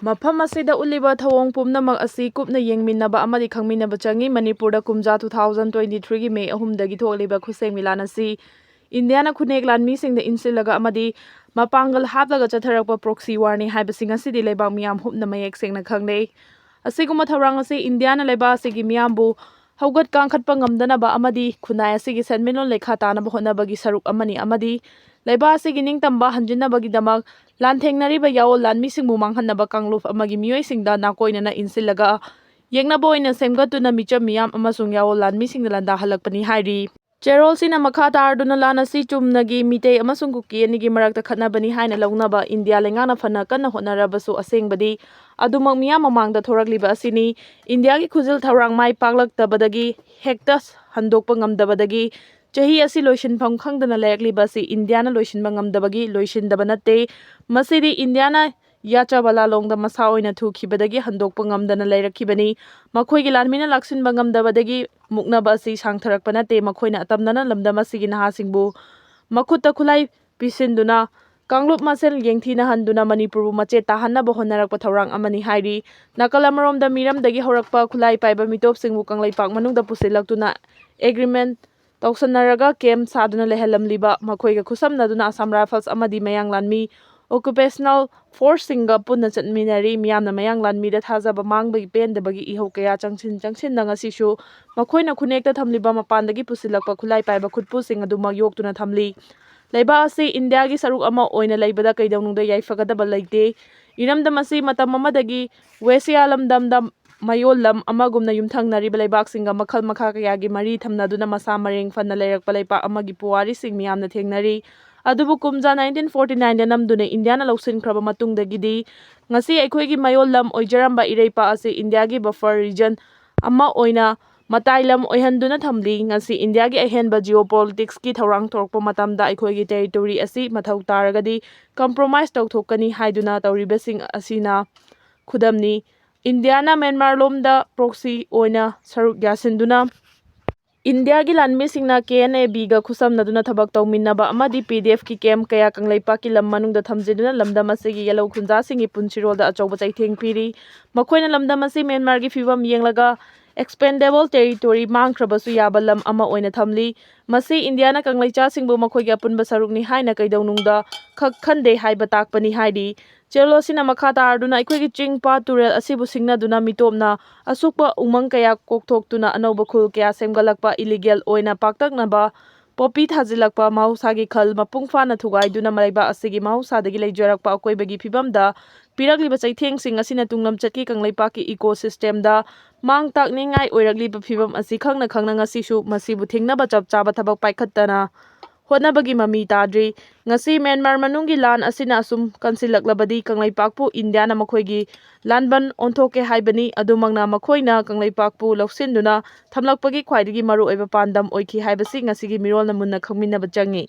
ꯃꯐꯝ ꯑꯁꯤꯗ ꯎꯠꯂꯤꯕ ꯊꯧꯑꯣꯡ ꯄꯨꯝꯅꯃꯛ ꯑꯁꯤ ꯀꯨꯞꯅ ꯌꯦꯡꯃꯤꯟꯅꯕ ꯑꯃꯗꯤ ꯈꯪꯃꯤꯟꯅꯕ ꯆꯪꯏ꯫ ꯃꯅꯤꯄꯨꯔꯗ ꯀꯨꯝꯖꯥ two thousand twenty-threeꯒꯤ May ꯑꯍꯨꯝꯗꯒꯤ ꯊꯣꯛꯂꯤꯕ ꯈꯨꯠꯁꯦꯝꯒꯤ ꯂꯥꯟ ꯑꯁꯤ ꯏꯟꯗꯤꯌꯥꯅ ꯈꯨꯟꯅꯦꯛ ꯂꯥꯟꯃꯤꯁꯤꯡꯗ ꯏꯟꯁꯤꯜꯂꯒ ꯑꯃꯗꯤ ꯃꯄꯥꯡꯒꯜ ꯍꯥꯞꯂꯒ ꯆꯠꯊꯔꯛꯄ proxy warꯅꯤ ꯍꯥꯏꯕꯁꯤ ꯉꯁꯤꯗꯤ ꯂꯩꯕꯥꯛ ꯃꯤꯌꯥꯝ ꯍꯨꯞꯅ ꯃꯌꯦꯛ ꯁꯦꯡꯅ ꯈꯪꯅꯩ꯫ ꯑꯁꯤꯒꯨꯝꯕ ꯊꯧꯔꯥꯡ ꯑꯁꯤ ꯏꯟꯗꯤꯌꯥꯅ ꯂꯩꯕꯥꯛ ꯑꯁꯤꯒꯤ ꯃꯤꯌꯥꯝꯕꯨ ꯍꯧꯒꯠ ꯀꯥꯡꯈꯠꯄ ꯉꯝꯗꯅꯕ ꯑꯃꯗꯤ ꯈꯨꯟꯅꯥꯏ ꯑꯁꯤꯒꯤ ꯁꯦꯟꯃꯤꯠꯂꯣꯟ ꯂꯩꯈꯥ ꯇꯥꯅꯕ ꯍꯣꯠꯅꯕꯒꯤ ꯁꯔꯨꯛ ꯑꯃꯅꯤ ꯑꯃꯗꯤ ꯂꯩꯕꯥꯛ ꯑꯁꯤꯒꯤ ꯅꯤꯡꯇꯝꯕ ꯍꯟꯖꯤꯟꯅꯕꯒꯤꯗꯃꯛ ꯂꯥꯟꯊꯦꯡꯅꯔꯤꯕ ꯌꯥꯑꯣꯜ ꯂꯥꯟꯃꯤꯁꯤꯡꯕꯨ ꯃꯥꯡꯍꯟꯅꯕ ꯀꯥꯡꯂꯨꯞ ꯑꯃꯒꯤ ꯃꯤꯑꯣꯏꯁꯤꯡꯗ ꯅꯥꯀꯣꯏꯅꯅ ꯏꯟꯁꯤꯜꯂꯒ ꯌꯦꯛꯅꯕ ꯑꯣꯏꯅ ꯁꯦꯝꯒꯠꯇꯨꯅ ꯃꯤꯆꯝ ꯃꯤꯌꯥꯝ ꯑꯃꯁꯨꯡ ꯌꯥꯑꯣꯜ ꯂꯥꯟꯃꯤꯁꯤꯡꯗ ꯂꯥꯟꯗꯥꯍꯜꯂꯛꯄꯅꯤ ꯍꯥꯏꯔꯤ꯫ ꯆꯦꯔꯣꯜꯁꯤꯅ ꯃꯈꯥ ꯇꯥꯔꯗꯨꯅ ꯂꯥꯟ ꯑꯁꯤ ꯆꯨꯝꯅꯒꯤ ꯃꯤꯇꯩ ꯑꯃꯁꯨꯡ ꯀꯨꯀꯤ ꯑꯅꯤꯒꯤ ꯃꯔꯛꯇ ꯈꯠꯅꯕꯅꯤ ꯍꯥꯏꯅ ꯂꯧꯅꯕ ꯏꯟꯗꯤꯌꯥ ꯂꯩꯉꯥꯛꯅ ꯐꯅ ꯀꯟꯅ ꯍꯣꯠꯅꯔꯕꯁꯨ ꯑꯁꯦꯡꯕꯗꯤ ꯑꯗꯨꯃꯛ ꯃꯤꯌꯥꯝ ꯃꯃꯥꯡꯗ ꯊꯣꯔꯛꯂꯤꯕ ꯑꯁꯤꯅꯤ꯫ ꯏꯟꯗꯤꯌꯥꯒꯤ ꯈꯨꯖꯤꯜ ꯊꯧꯔꯥꯡ ꯃꯥꯏ ꯄꯥꯛꯂꯛꯇꯕꯗꯒꯤ ꯍꯦꯛꯇ ꯍꯟꯗꯣꯛꯄ ꯉꯝꯗꯕꯗꯒꯤ ꯆꯍꯤ ꯑꯁꯤ ꯂꯣꯏꯁꯤꯟꯐꯝ ꯈꯪꯗꯅ ꯂꯩꯔꯛꯂꯤꯕ ꯑꯁꯤ ꯏꯟꯗꯤꯌꯥꯅ ꯂꯣꯏꯁꯤꯟꯕ ꯉꯝꯗꯕꯒꯤ ꯂꯣꯏꯁꯤꯟꯗꯕ ꯅꯠꯇꯦ꯫ ꯃꯁꯤꯗꯤ ꯏꯟꯗꯤꯌꯥꯅ ꯌꯥꯆꯥꯕ ꯂꯥꯂꯣꯡꯗ ꯃꯁꯥ ꯑꯣꯏꯅ ꯊꯨꯈꯤꯕꯗꯒꯤ ꯍꯟꯗꯣꯛꯄ ꯉꯝꯗꯅ ꯂꯩꯔꯛꯈꯤꯕꯅꯤ꯫ ꯃꯈꯣꯏꯒꯤ ꯂꯥꯟꯃꯤꯅ ꯂꯥꯛꯁꯤꯟꯕ ꯉꯝꯗꯕꯗꯒꯤ ꯃꯨꯛꯅꯕ ꯑꯁꯤ ꯁꯥꯡꯊꯔꯛꯄ ꯅꯠꯇꯦ꯫ ꯃꯈꯣꯏꯅ ꯑꯇꯝꯅꯅ ꯂꯝꯗꯝ ꯑꯁꯤꯒꯤ ꯅꯍꯥꯁꯤꯡꯕꯨ ꯃꯈꯨꯠꯇ ꯈꯨꯠꯂꯥꯏ ꯄꯤꯁꯤꯟꯗꯨꯅ ꯀꯥꯡꯂꯨꯞ ꯃꯁꯦꯜ ꯌꯦꯡꯊꯤꯅꯍꯟꯗꯨꯅ ꯃꯅꯤꯄꯨꯔꯕꯨ ꯃꯆꯦꯠ ꯇꯥꯍꯟꯅꯕ ꯍꯣꯠꯅꯔꯛꯄ ꯊꯧꯔꯥꯡ ꯑꯃꯅꯤ ꯍꯥꯏꯔꯤ꯫ ꯅꯥꯀꯜ ꯑꯃꯔꯣꯝꯗ ꯃꯤꯔꯝꯗꯒꯤ ꯍꯧꯔꯛꯄ ꯈꯨꯠꯂꯥꯏ ꯄꯥꯏꯕ ꯃꯤꯇꯣꯞꯁꯤꯡꯕꯨ ꯀꯪꯂꯩꯄꯥꯛ ꯃꯅꯨꯡꯗ ꯄꯨꯁꯤꯜꯂꯛꯇꯨꯅ agreement ꯇꯧꯁꯟꯅꯔꯒ camp ꯁꯥꯗꯨꯅ ꯂꯩꯍꯜꯂꯝꯂꯤꯕ ꯃꯈꯣꯏꯒ ꯈꯨꯠꯁꯝꯅꯗꯨꯅ Assam Rifles ꯑꯃꯗꯤ ꯃꯌꯥꯡ ꯂꯥꯟꯃꯤ ꯑꯣꯀ꯭ꯌꯨꯄꯦꯁꯅꯦꯜ ꯐꯣꯔꯁꯁꯤꯡꯒ ꯄꯨꯟꯅ ꯆꯠꯃꯤꯟꯅꯔꯤ꯫ ꯃꯤꯌꯥꯝꯅ ꯃꯌꯥꯡ ꯂꯥꯟꯃꯤꯗ ꯊꯥꯖꯕ ꯃꯥꯡꯕꯒꯤ ꯄꯦꯟꯗꯕꯒꯤ ꯏꯍꯧ ꯀꯌꯥ ꯆꯪꯁꯤꯟ ꯆꯪꯁꯤꯟꯅ ꯉꯁꯤꯁꯨ ꯃꯈꯣꯏꯅ ꯈꯨꯟꯅꯦꯛꯇ ꯊꯝꯂꯤꯕ ꯃꯄꯥꯟꯗꯒꯤ ꯄꯨꯁꯤꯜꯂꯛꯄ ꯈꯨꯠꯂꯥꯏ ꯄꯥꯏꯕ ꯈꯨꯠꯄꯨꯁꯤꯡ ꯑꯗꯨꯃꯛ ꯌꯣꯛꯇꯨꯅ ꯊꯝꯂꯤ꯫ ꯂꯩꯕꯥꯛ ꯑꯁꯤ ꯏꯟꯗꯤꯌꯥꯒꯤ ꯁꯔꯨꯛ ꯑꯃ ꯑꯣꯏꯅ ꯂꯩꯕꯗ ꯀꯩꯗꯧꯅꯨꯡꯗ ꯌꯥꯏꯐꯒꯗꯕ ꯂꯩꯇꯦ꯫ ꯏꯔꯝꯗꯝ ꯑꯁꯤ ꯃꯇꯝ ꯑꯃꯗꯒꯤ ꯋꯦꯁꯤꯌꯥ ꯂꯝꯗꯝꯗ ꯃꯌꯣꯜ ꯂꯝ ꯑꯃꯒꯨꯝꯅ ꯌꯨꯝꯊꯪꯅꯔꯤꯕ ꯂꯩꯕꯥꯛꯁꯤꯡꯒ ꯃꯈꯜ ꯃꯈꯥ ꯀꯌꯥꯒꯤ ꯃꯔꯤ ꯊꯝꯅꯗꯨꯅ ꯃꯁꯥ ꯃꯔꯦꯡ ꯐꯅ ꯂꯩꯔꯛꯄ ꯂꯩꯄꯥꯛ ꯑꯃꯒꯤ ꯄꯨꯋꯥꯔꯤꯁꯤꯡ ꯃꯤꯌꯥꯝꯅ ꯊꯦꯡꯅꯔꯤ꯫ ꯑꯗꯨꯕꯨ ꯀꯨꯝꯖꯥ ꯅꯥꯏꯟꯇꯤꯟ ꯐꯣꯔꯇꯤ ꯅꯥꯏꯟꯗ ꯅꯝꯗꯨꯅ ꯏꯟꯗꯤꯌꯥꯅ ꯂꯧꯁꯤꯟꯈ꯭ꯔꯕ ꯃꯇꯨꯡꯗꯒꯤꯗꯤ ꯉꯁꯤ ꯑꯩꯈꯣꯏꯒꯤ ꯃꯌꯣꯜ ꯂꯝ ꯑꯣꯏꯖꯔꯝꯕ ꯏꯔꯩꯄꯥꯛ ꯑꯁꯤ ꯏꯟꯗꯤꯌꯥꯒꯤ ꯕꯐꯔ ꯔꯤꯖꯟ ꯑꯃ ꯑꯣꯏꯅ ꯃꯇꯥꯏ ꯂꯝ ꯑꯣꯏꯍꯟꯗꯨꯅ ꯊꯝꯂꯤ꯫ ꯉꯁꯤ ꯏꯟꯗꯤꯌꯥꯒꯤ ꯑꯍꯦꯟꯕ ꯖꯤꯑꯣ ꯄꯣꯂꯤꯇꯤꯛꯁꯀꯤ ꯊꯧꯔꯥꯡ ꯊꯣꯔꯛꯄ ꯃꯇꯝꯗ ꯑꯩꯈꯣꯏꯒꯤ ꯇꯦꯔꯤꯇꯣꯔꯤ ꯑꯁꯤ ꯃꯊꯧ ꯇꯥꯔꯒꯗꯤ ꯀꯝꯄ꯭ꯔꯣꯃꯥꯏꯁ ꯇꯧꯊꯣꯛꯀꯅꯤ ꯍꯥꯏꯗꯨꯅ ꯇꯧꯔꯤꯕꯁꯤꯡ ꯑꯁꯤꯅ ꯈꯨꯗꯝꯅꯤ꯫ ꯏꯟꯗꯤꯌꯥꯅ ꯃ꯭ꯌꯥꯟꯃꯥꯔ ꯂꯣꯝꯗ ꯄ꯭ꯔꯣꯛꯁꯤ ꯑꯣꯏꯅ ꯁꯔꯨꯛ ꯌꯥꯁꯤꯟꯗꯨꯅ ꯏꯟꯗꯤꯌꯥꯒꯤ ꯂꯥꯟꯃꯤꯁꯤꯡꯅ ꯀꯦ ꯑꯦꯟ ꯑꯦ ꯕꯤꯒ ꯈꯨꯠꯁꯝꯅꯗꯨꯅ ꯊꯕꯛ ꯇꯧꯃꯤꯟꯅꯕ ꯑꯃꯗꯤ ꯄꯤ ꯗꯤ ꯑꯦꯐꯀꯤ ꯀꯦꯝꯞ ꯀꯌꯥ ꯀꯪꯂꯩꯄꯥꯛꯀꯤ ꯂꯝ ꯃꯅꯨꯡꯗ ꯊꯝꯖꯤꯟꯗꯨꯅ ꯂꯝꯗꯝ ꯑꯁꯤꯒꯤ ꯌꯦꯜꯍꯧ ꯈꯨꯟꯖꯥꯁꯤꯡꯒꯤ ꯄꯨꯟꯁꯤꯔꯣꯜꯗ ꯑꯆꯧꯕ ꯆꯩꯊꯦꯡ ꯄꯤꯔꯤ꯫ ꯃꯈꯣꯏꯅ ꯂꯝꯗꯝ ꯑꯁꯤ ꯃ꯭ꯌꯥꯟꯃꯥꯔꯒꯤ ꯐꯤꯕꯝ ꯌꯦꯡꯂꯒ ꯑꯦꯛꯁꯄꯦꯟꯗꯦꯕꯜ ꯇꯦꯔꯤꯇꯣꯔꯤ ꯃꯥꯡꯈ꯭ꯔꯕꯁꯨ ꯌꯥꯕ ꯂꯝ ꯑꯃ ꯑꯣꯏꯅ ꯊꯝꯂꯤ꯫ ꯃꯁꯤ ꯏꯟꯗꯤꯌꯥꯅ ꯀꯪꯂꯩꯆꯥꯁꯤꯡꯕꯨ ꯃꯈꯣꯏꯒꯤ ꯑꯄꯨꯟꯕ ꯁꯔꯨꯛꯅꯤ ꯍꯥꯏꯅ ꯀꯩꯗꯧꯅꯨꯡꯗ ꯈꯛ ꯈꯟꯗꯦ ꯍꯥꯏꯕ ꯇꯥꯛꯄꯅꯤ ꯍꯥꯏꯔꯤ꯫ ꯆꯦꯔꯣꯜ ꯑꯁꯤꯅ ꯃꯈꯥ ꯇꯥꯔꯗꯨꯅ ꯑꯩꯈꯣꯏꯒꯤ ꯆꯤꯡ ꯄꯥꯠ ꯇꯨꯔꯦꯜ ꯑꯁꯤꯕꯨ ꯁꯤꯡꯅꯗꯨꯅ ꯃꯤꯇꯣꯞꯅ ꯑꯁꯨꯛꯄ ꯎꯃꯪ ꯀꯌꯥ ꯀꯣꯛꯊꯣꯛꯇꯨꯅ ꯑꯅꯧꯕ ꯈꯨꯜ ꯀꯌꯥ ꯁꯦꯝꯒꯠꯂꯛꯄ, ꯏꯂꯤꯒꯦꯜ ꯑꯣꯏꯅ ꯄꯥꯛꯇꯛꯅꯕ ꯄꯣꯄꯤ ꯊꯥꯖꯤꯜꯂꯛꯄ, ꯃꯍꯧꯁꯥꯒꯤ ꯈꯜ ꯃꯄꯨꯡ ꯐꯥꯅ ꯊꯨꯒꯥꯏꯗꯨꯅ ꯂꯩꯕꯥꯛ ꯑꯁꯤꯒꯤ ꯃꯍꯧꯁꯥꯗꯒꯤ ꯂꯩꯖꯔꯛꯄ ꯑꯀꯣꯏꯕꯒꯤ ꯐꯤꯕꯝꯗ ꯄꯤꯔꯛꯂꯤꯕ ꯆꯩꯊꯦꯡꯁꯤꯡ ꯑꯁꯤꯅ ꯇꯨꯡꯂꯝꯆꯠꯀꯤ ꯀꯪꯂꯩꯄꯥꯛꯀꯤ ꯏꯀꯣ ꯁꯤꯁꯇꯦꯝꯗ ꯃꯥꯡ ꯇꯥꯛꯅꯤꯡꯉꯥꯏ ꯑꯣꯏꯔꯛꯂꯤꯕ ꯐꯤꯕꯝ ꯑꯁꯤ ꯈꯪꯅ ꯈꯪꯅ ꯉꯁꯤꯁꯨ ꯃꯁꯤꯕꯨ ꯊꯤꯡꯅꯕ ꯆꯞ ꯆꯥꯕ ꯊꯕꯛ ꯄꯥꯏꯈꯠꯇꯅ ꯍꯣꯠꯅꯕꯒꯤ ꯃꯃꯤ ꯇꯥꯗ꯭ꯔꯤ꯫ ꯉꯁꯤ ꯃ꯭ꯌꯥꯟꯃꯥꯔ ꯃꯅꯨꯡꯒꯤ ꯂꯥꯟ ꯑꯁꯤꯅ ꯑꯁꯨꯝ ꯀꯟꯁꯤꯜꯂꯛꯂꯕꯗꯤ ꯀꯪꯂꯩꯄꯥꯛꯄꯨ ꯏꯟꯗꯤꯌꯥꯅ ꯃꯈꯣꯏꯒꯤ ꯂꯥꯟꯕꯟ ꯑꯣꯟꯊꯣꯛꯀꯦ ꯍꯥꯏꯕꯅꯤ꯫ ꯑꯗꯨꯃꯛꯅ ꯃꯈꯣꯏꯅ ꯀꯪꯂꯩꯄꯥꯛꯄꯨ ꯂꯧꯁꯤꯟꯗꯨꯅ ꯊꯝꯂꯛꯄꯒꯤ ꯈ꯭ꯋꯥꯏꯗꯒꯤ ꯃꯔꯨꯑꯣꯏꯕ ꯄꯥꯟꯗꯝ ꯑꯣꯏꯈꯤ ꯍꯥꯏꯕꯁꯤ ꯉꯁꯤꯒꯤ ꯃꯤꯔꯣꯜꯅ ꯃꯨꯟꯅ ꯈꯪꯃꯤꯟꯅꯕ ꯆꯪꯏ꯫